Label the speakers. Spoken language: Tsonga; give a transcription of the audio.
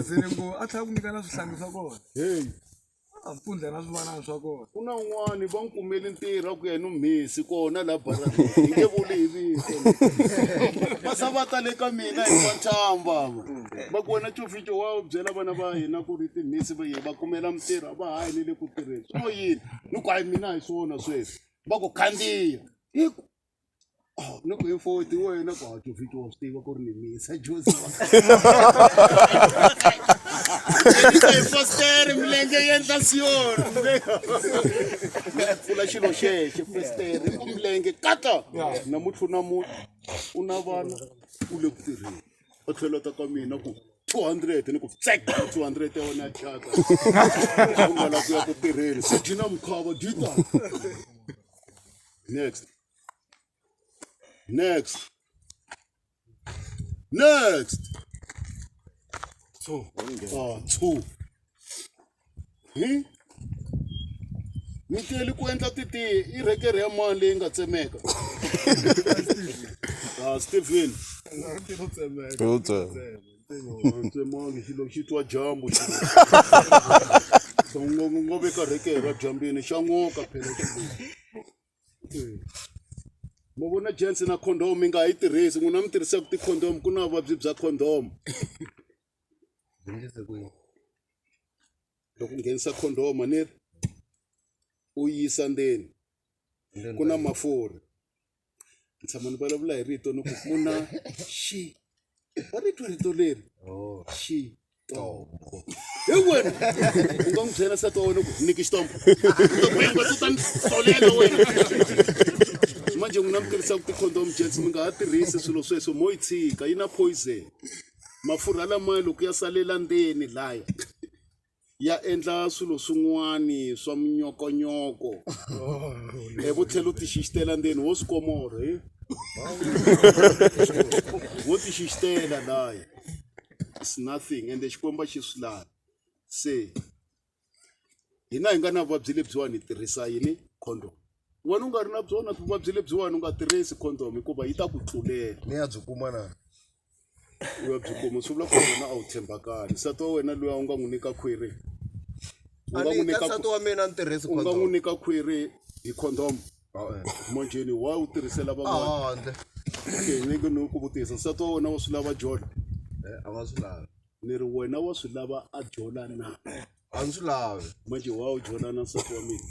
Speaker 1: Zini ku a tlhela ku nyika na swihlangi swa kona.
Speaker 2: Hey.
Speaker 1: A mpfundla na swivanana swa kona.
Speaker 2: Ku na un'wani va n'wi kumele ntirho a ku yena mhisi kona la barani hi nge vuli hi vito. Va sa va ta le ka mina hi N'wantshamba va. Va ku wena Cofico wa byela vana va hina ku ri timhisi va va kumela mintirho a va ha yi ni le ku tirheni. Swi lo yini? Ni ku hayi mina a hi swona sweswo. Va ku khandziya. Hi ku Oh, ni ku hi 40 wena ku ha Jovito wa swi tiva ku ri ni misa Josi. Hi fostere milenge yi endla siyoni. Pfula xilo xexo festere ku milenge kata namuntlha u na muti u na vana u le ku tirheni u tlhela ta ka mina ku 200 ni ku tsek 200 ya wena ya thyaka u nga la ku ya ku tirheni se dyi na mukhava dyi ta next next next
Speaker 1: Two.
Speaker 2: Ah, two hi mi teli ku endla titiye i rhekere ya mani leyi nga tsemeka ah Stephen
Speaker 3: Yo tsema.
Speaker 2: tsemangi xilo xi twa dyambu xilo ngo veka rhekere dyambini xa n'oka phela xilo mo vona gents na condom mi nga ha yi tirhisi n'wina mi tirhisaka ti-condom ku na vuvabyi bya condom loko u nghenisa condom a ni ri u yisa ndzeni ku na mafurha ni tshama ni vulavula hi rito ni ku ku na xi wa ri twa rito leri
Speaker 4: Oh.
Speaker 2: xitombo hi wena u nga n'wi byela nsati wa wena ku nyiki xitombo u ta ni solela wena manje n'wina mi tirhisaka ti-condom gents mi nga ha tirhisi swilo sweswo mo yi tshika yi na poison mafurha lamaya loko ya salela ndzeni laya ya endla swilo swin'wani swa minyokonyoko vo tlhela u tixixitela ndzeni wo swi komoro hi wo tixixitela laya it's nothing ende xikwembu a xi swi lavi se hina hi nga na vuvabyi lebyiwani hi tirhisa yini condom wena u nga ri na byona vuvabyi lebyiwani u nga tirhisi condom hikuva yi ta ku tlulela
Speaker 4: ni ya byi kuma na
Speaker 2: u ya byi kuma swi vula ku wena a wu tshembakali nsati wa wena luya u nga n'wi nyika khwiri u nga n'wi nyika
Speaker 4: nsati wa mina ni tirhisi
Speaker 2: u nga n'wi nyika khwiri hi condom manjheni wa wu tirhisela van'wana
Speaker 4: handle
Speaker 2: okay ni nge ni ku vutisa nsati wa wena wa swi lava jola
Speaker 4: a nga swi lavi
Speaker 2: ni ri wena wa swi lava a jola na
Speaker 4: a ndzi swi lavi
Speaker 2: manje wa wu jola na nsati wa mina